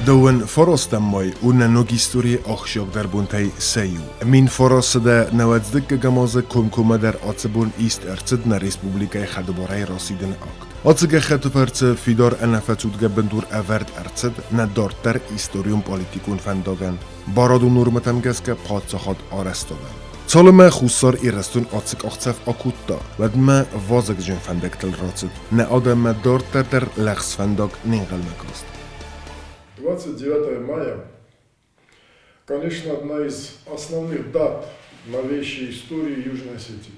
Дыууын фарастӕм май у нӕ ног историйы ахсджиагдӕр бонтӕй сӕ иу. 1990 ӕм азы комкоммӕдӕр ацы бон ист ӕрцыд нӕ республикӕйы хӕдбарӕй расидыны акт. Ацы гӕххӕтты фӕрцы фидар ӕнӕфӕцудгӕ бындур ӕвӕрд ӕрцыд нӕ дарддӕр историон-политикон фӕндагӕн, барадон нормӕтӕм гӕсгӕ паддзахад арӕзтадӕн. Цалынмӕ Хуссар Ирыстон ацы къахдзӕф акодта, уӕдмӕ вазыгджын фӕндӕгтыл рацыд, нӕ адӕммӕ дарддӕр дӕр лӕгъз фӕндаг не нхъӕлмӕ каст. 29 мая, конечно, одна из основных дат новейшей истории Южной Осетии.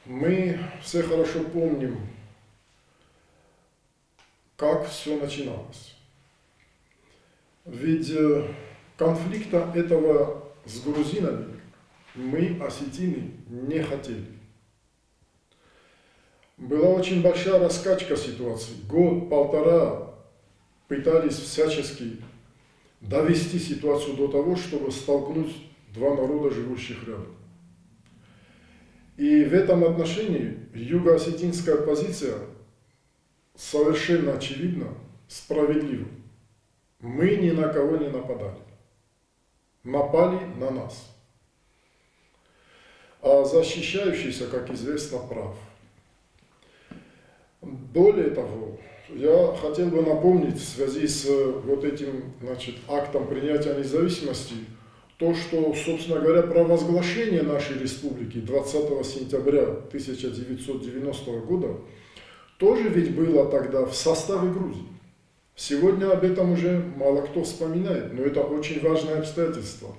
Мы все хорошо помним, как все начиналось. Ведь конфликта этого с грузинами мы, осетины, не хотели. Была очень большая раскачка ситуации. Год, полтора пытались всячески довести ситуацию до того, чтобы столкнуть два народа, живущих рядом. И в этом отношении юго-осетинская позиция совершенно очевидно справедлива. Мы ни на кого не нападали. Напали на нас. А защищающийся, как известно, прав. Более того, я хотел бы напомнить в связи с вот этим, значит, актом принятия независимости, то, что, собственно говоря, провозглашение нашей республики 20 сентября 1990 года тоже ведь было тогда в составе Грузии. Сегодня об этом уже мало кто вспоминает, но это очень важное обстоятельство,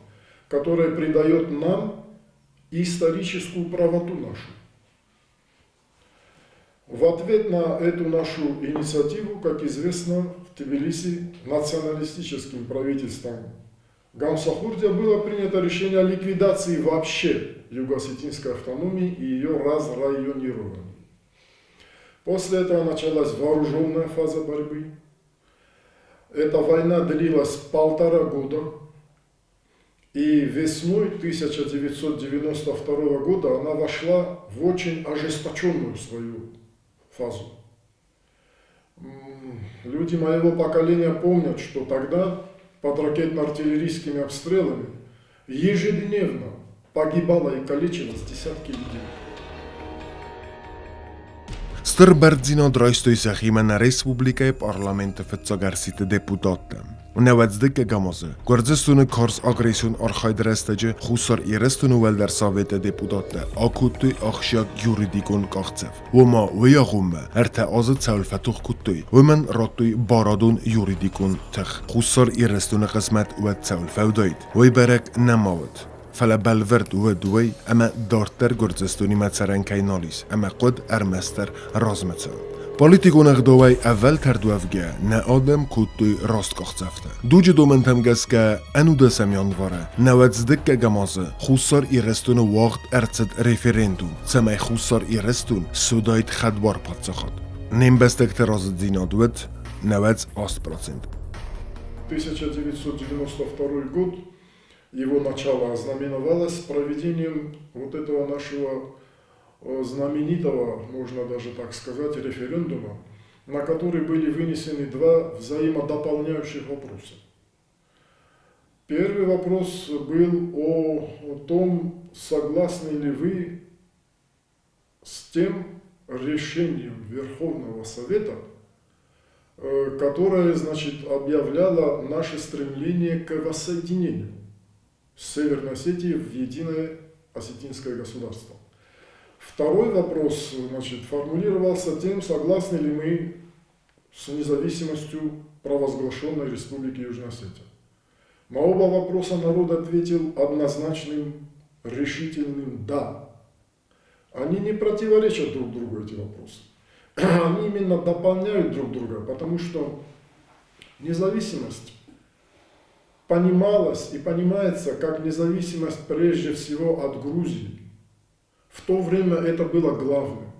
которое придает нам историческую правоту нашу. В ответ на эту нашу инициативу, как известно, в Тбилиси националистическим правительством Гамсахурдия было принято решение о ликвидации вообще юго-осетинской автономии и ее разрайонировании. После этого началась вооруженная фаза борьбы. Эта война длилась 1,5 года. И весной 1992 года она вошла в очень ожесточенную свою фазу. Люди моего поколения помнят, что тогда под ракетно-артиллерийскими обстрелами ежедневно погибало и калечилось десятки людей. Стыр бӕрндзинад райстой сӕхимӕ нӕ республикӕйы парламенты фыццаг ӕрсидты депутаттӕ. Нӕуӕдздыккӕгӕм азы Гуырдзыстоны карз агрессион архайды рӕстӕджы Хуссар Ирыстоны Уӕлдӕр Советы депутаттӕ акодтой ахсджиаг юридикон къахдзӕф. Ома, уый агъоммӕ 3 азы цӕуыл фӕтох кодтой, уымӕн радтой барадон юридикон тых. Хуссар Ирыстоны хъысмӕт уӕд цӕуыл фӕуыдаид, уый бӕрӕг нӕма уыд. Фӕлӕ бӕлвырд уыд уый, ӕмӕ дарддӕр Гуырдзыстонимӕ цӕрӕн кӕй нал ис ӕмӕ хъуыд ӕрмӕстдӕр размӕ цӕуын. Политикон ӕгъдауӕй ӕвӕлтӕрд уӕвгӕ, нӕ адӕм кодтой раст къахдзӕфтӕ. Дуджы домӕнтӕм гӕсгӕ 19 январы 92 азы Хуссар Ирыстоны уагъд ӕрцыд референдум, цӕмӕй Хуссар Ирыстон суыдаид хӕдбар паддзахад. Не мбӕстӕгты разыдзинад уыд 98%. 1992 год, его начало ознаменовалось проведением вот этого нашего знаменитого, можно даже так сказать, референдума, на который были вынесены два взаимодополняющих вопроса. Первый вопрос был о том, согласны ли вы с тем решением Верховного Совета, которое, значит, объявляло наше стремление к воссоединению Северной Осетии в единое осетинское государство. Второй вопрос, значит, формулировался тем, согласны ли мы с независимостью провозглашенной Республики Южная Осетия. На оба вопроса народ ответил однозначным, решительным «да». Они не противоречат друг другу, эти вопросы. Они именно дополняют друг друга, потому что независимость понималась и понимается как независимость прежде всего от Грузии. В то время это было главным.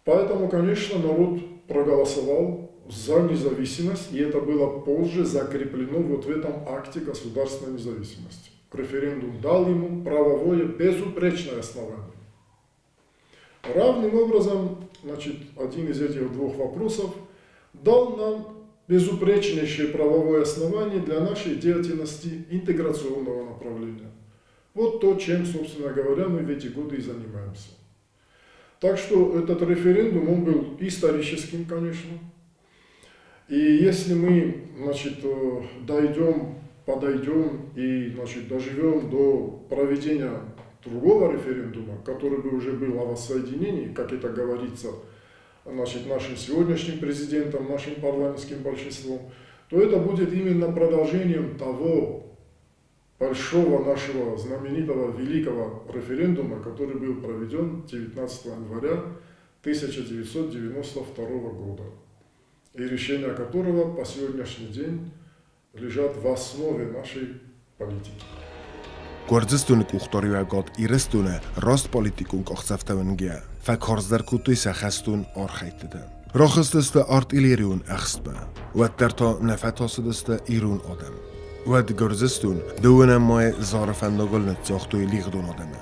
Поэтому, конечно, народ проголосовал за независимость, и это было позже закреплено вот в этом акте государственной независимости. Референдум дал ему правовое безупречное основание. Равным образом, значит, один из этих двух вопросов дал нам безупречнейшее правовое основание для нашей деятельности интеграционного направления. Вот то, чем, собственно говоря, мы в эти годы и занимаемся. Так что этот референдум, он был историческим, конечно. И если мы, значит, дойдем, подойдем и, значит, доживем до проведения другого референдума, который бы уже был о воссоединении, как это говорится, значит, нашим сегодняшним президентом, нашим парламентским большинством, то это будет именно продолжением того большого нашего знаменитого великого референдума, который был проведен 19 января 1992 года, и решения которого по сегодняшний день лежат в основе нашей политики. Гуырдзыстоны къухдариуӕгад Ирыстоны раст политикон къахдзӕфтӕ уынгӕйӕ, фӕкарздӕр кодтой сӕ хӕстон архӕйдтытӕ. Рахызтысты артиллерион ӕхстмӕ, уӕддӕр та нӕ фӕтасыдысты ирон адӕм. Уӕд Гуырдзыстон дыууынӕм майы Зары фӕндагыл ныццагътой лигъдон адӕмы.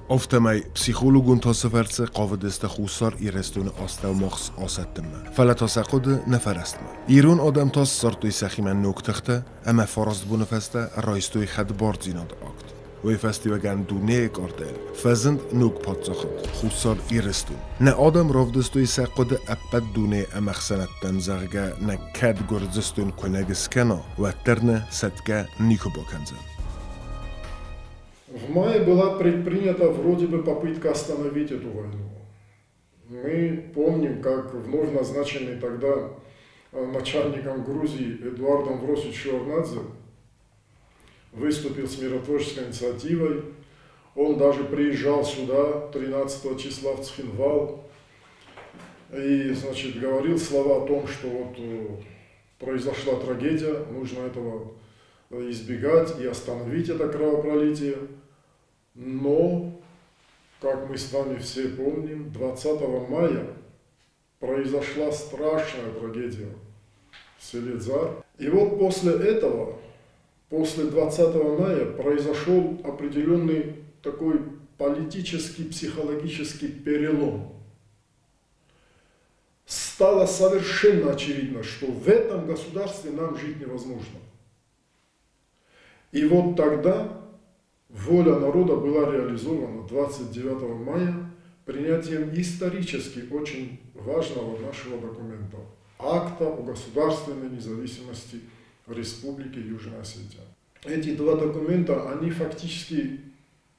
Афтӕмӕй психологон тасы фӕрцы хъавыдысты Хуссар Ирыстоны астӕумагъз асӕттынмӕ, фӕлӕ та сӕ хъуыды нӕ фӕрӕстмӕ. Ирон адӕм та ссардтой сӕхимӕ ног тыхтӕ ӕмӕ фараст боны фӕстӕ райстой хӕдбардзинады акт. Уый фӕстиуӕгӕн дунейы картӕйыл фӕзынд ног паддзахад Хуссар Ирыстон. Нӕ адӕм равдыстой сӕ хъуыды ӕппӕт дунейы ӕмӕхсӕнадтӕн, зӕгъгӕ, нӕ кӕд Гуырдзыстон куынӕг скӕна, уӕддӕр нӕ сӕтгӕ никуы бакӕндзӕн. В мае была предпринята вроде бы попытка остановить эту войну. Мы помним, как вновь назначенный тогда начальником Грузии Эдуардом Амвросиевич Шеварднадзе выступил с миротворческой инициативой. Он даже приезжал сюда 13 числа в Цхинвал и, значит, говорил слова о том, что вот произошла трагедия, нужно этого избегать и остановить это кровопролитие. Но, как мы с вами все помним, 20 мая произошла страшная трагедия в селе Дзар. И вот после этого, после 20 мая, произошел определенный такой политический, психологический перелом. Стало совершенно очевидно, что в этом государстве нам жить невозможно. И вот тогда воля народа была реализована 29 мая принятием исторически очень важного нашего документа – акта о государственной независимости Республики Южная Осетия. Эти два документа, они фактически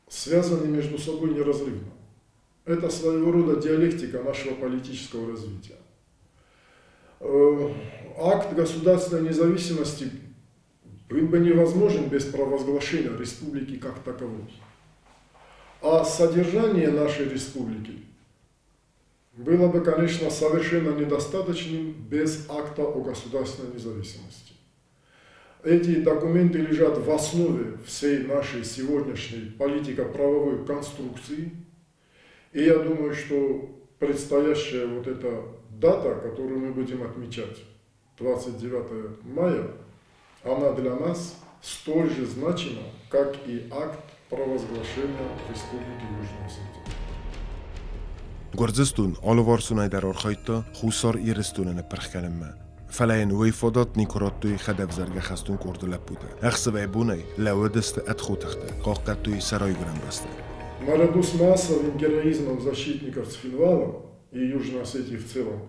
связаны между собой неразрывно. Это своего рода диалектика нашего политического развития. Акт государственной независимости был бы невозможен без провозглашения республики как таковой. А содержание нашей республики было бы, конечно, совершенно недостаточным без акта о государственной независимости. Эти документы лежат в основе всей нашей сегодняшней политико-правовой конструкции. И я думаю, что предстоящая вот эта дата, которую мы будем отмечать, 29 мая, она для нас столь же значима, как и акт провозглашения Республики Южная Осетия. Гуырдзыстон алыварсонӕй дӕр архайдта Хуссар Ирыстоны ныппырх кӕнынмӕ. Фӕлӕ йын уый фадат никуы радтой хӕдӕвзаргӕ хӕстон къорды лӕппутӕ. Ӕхсӕвӕй-бонӕй лӕууыдысты ӕд хотыхтӕ, хъахъхъӕдтой сӕ райгуырӕн бӕстӕ. Наряду с массовым героизмом защитников Цхинвала и Южной Осетии в целом,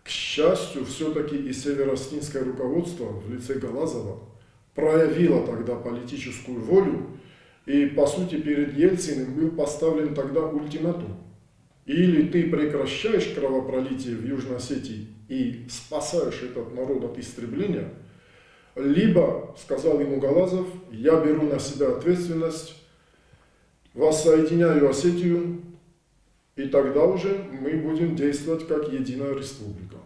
к счастью, все-таки и североосетинское руководство в лице Галазова проявило тогда политическую волю, и, по сути, перед Ельциным был поставлен тогда ультиматум. Или ты прекращаешь кровопролитие в Южной Осетии и спасаешь этот народ от истребления, либо, сказал ему Галазов, я беру на себя ответственность, воссоединяю Осетию, и тогда уже мы будем действовать как единая республика.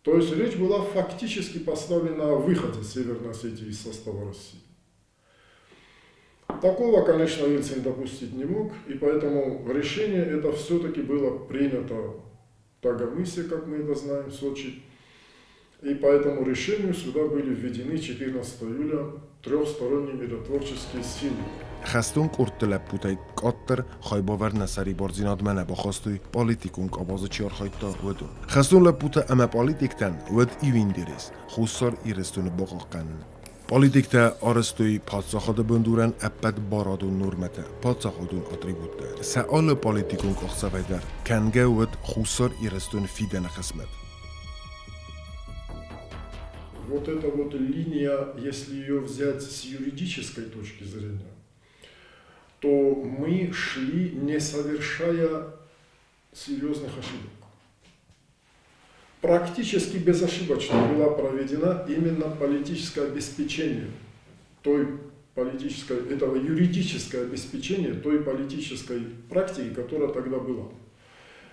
То есть речь была фактически поставлена о выходе Северной Осетии из состава России. Такого, конечно, Ельцин допустить не мог, и поэтому решение это все-таки было принято в Дагомысе, как мы это знаем, в Сочи. И по этому решению сюда были введены 14 июля трехсторонние миротворческие силы. Хӕстон къордты лӕппутӕй къаддӕр хайбавӕрд нӕ сӕрибардзинадмӕ нӕ бахастой, политикон къабазы чи архайдта, уыдон. Хӕстон лӕппутӕ ӕмӕ политиктӕн уыд иу интерес Хуссар Ирыстоны бахъахъхъӕнын. Политиктӕ арӕзтой паддзахады бындурӕн ӕппӕт барадон нормӕтӕ, паддзахадон атрибуттӕ. Сӕ алы политикон къахдзӕфӕй дӕр кӕнгӕ уыд Хуссар Ирыстоны фидӕны хъысмӕт. Вот эта вот линия, если ее взять с юридической точки зрения, то мы шли, не совершая серьезных ошибок. Практически безошибочно была проведена именно политическое обеспечение той политической, этого юридическое обеспечение той политической практики, которая тогда была.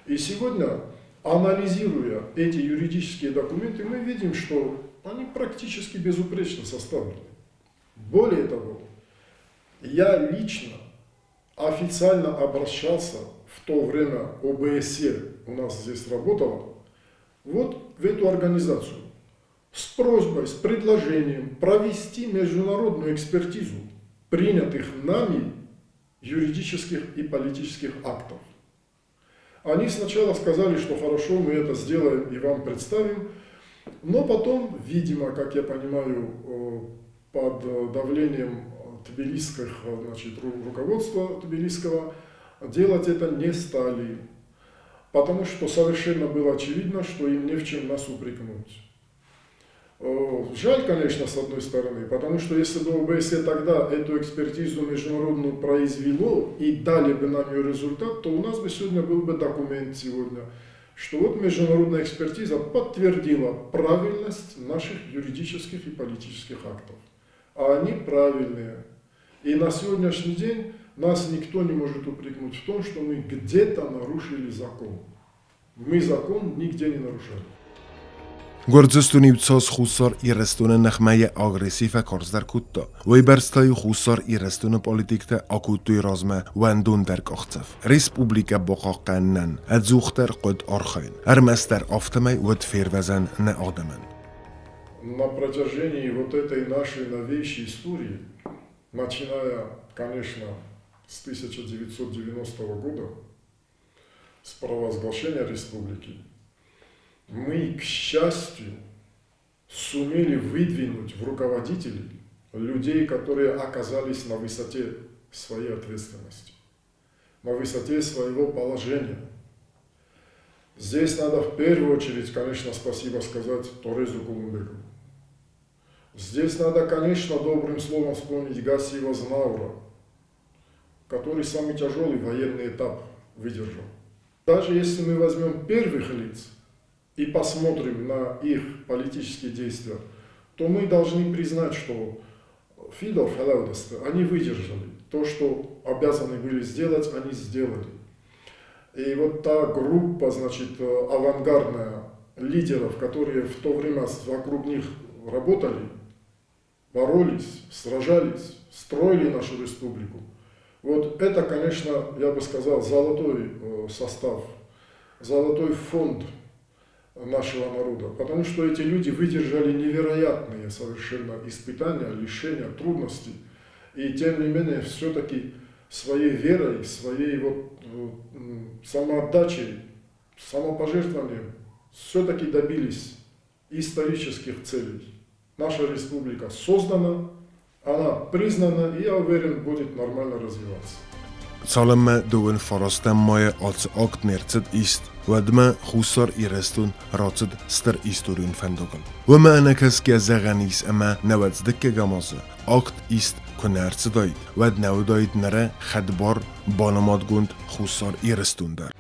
И сегодня, анализируя эти юридические документы, мы видим, что они практически безупречно составлены. Более того, я лично официально обращался в то время, ОБСЕ у нас здесь работала, вот в эту организацию с просьбой, с предложением провести международную экспертизу принятых нами юридических и политических актов. Они сначала сказали, что хорошо, мы это сделаем и вам представим, но потом, видимо, как я понимаю, под давлением тбилисских, значит, руководства тбилисского, делать это не стали, потому что совершенно было очевидно, что им не в чем нас упрекнуть. Жаль, конечно, с одной стороны, потому что если бы ОБСЕ тогда эту экспертизу международную произвело и дали бы нам ее результат, то у нас бы сегодня был бы документ сегодня, что вот международная экспертиза подтвердила правильность наших юридических и политических актов. А они правильные. И на сегодняшний день нас никто не может упрекнуть в том, что мы где-то нарушили закон. Мы закон нигде не нарушали. Гуырдзыстоны цас Хуссар Ирыстоны ныхмӕ йӕ агресси фӕкарздӕр кодта, уыйбӕрц та-иу Хуссар Ирыстоны политиктӕ акодтой размӕ уӕндондӕр къахдзӕф. Республикӕ бахъахъхъӕнынӕн ӕдзухдӕр хъуыд архайын. Ӕрмӕстдӕр афтӕмӕй уыд фервӕзӕн нӕ адӕмӕн. На протяжении вот этой нашей новейшей истории, начиная, конечно, с 1990 года, с провозглашения республики, мы, к счастью, сумели выдвинуть в руководители людей, которые оказались на высоте своей ответственности, на высоте своего положения. Здесь надо в первую очередь, конечно, спасибо сказать Торезу Кулумбегову. Здесь надо, конечно, добрым словом вспомнить Гассиева Знаура, который самый тяжелый военный этап выдержал. Даже если мы возьмем первых лиц и посмотрим на их политические действия, то мы должны признать, что Фидор Фалаудесте, они выдержали. То, что обязаны были сделать, они сделали. И вот та группа, значит, авангардная лидеров, которые в то время вокруг них работали, боролись, сражались, строили нашу республику. Вот это, конечно, я бы сказал, золотой состав, золотой фонд нашего народа, потому что эти люди выдержали невероятные совершенно испытания, лишения, трудности, и тем не менее все-таки своей верой, своей вот самоотдачей, самопожертвованием все-таки добились исторических целей. Наша республика создана, она признана и, я уверен, будет нормально развиваться. Цалынмӕ дыууын фарастӕм мӕйы ацы акт не рцыд ист, уӕдмӕ Хуссар Ирыстон рацыд стыр историон фӕндагыл. Уымӕ ӕнӕкӕсгӕ зӕгъӕн ис ӕмӕ нӕуӕдз дыккӕгӕм азы акт ист куы нӕ ӕрцыдаид, уӕд нӕ уыдаид ныры хӕдбар банымадгонд Хуссар Ирыстон дӕр.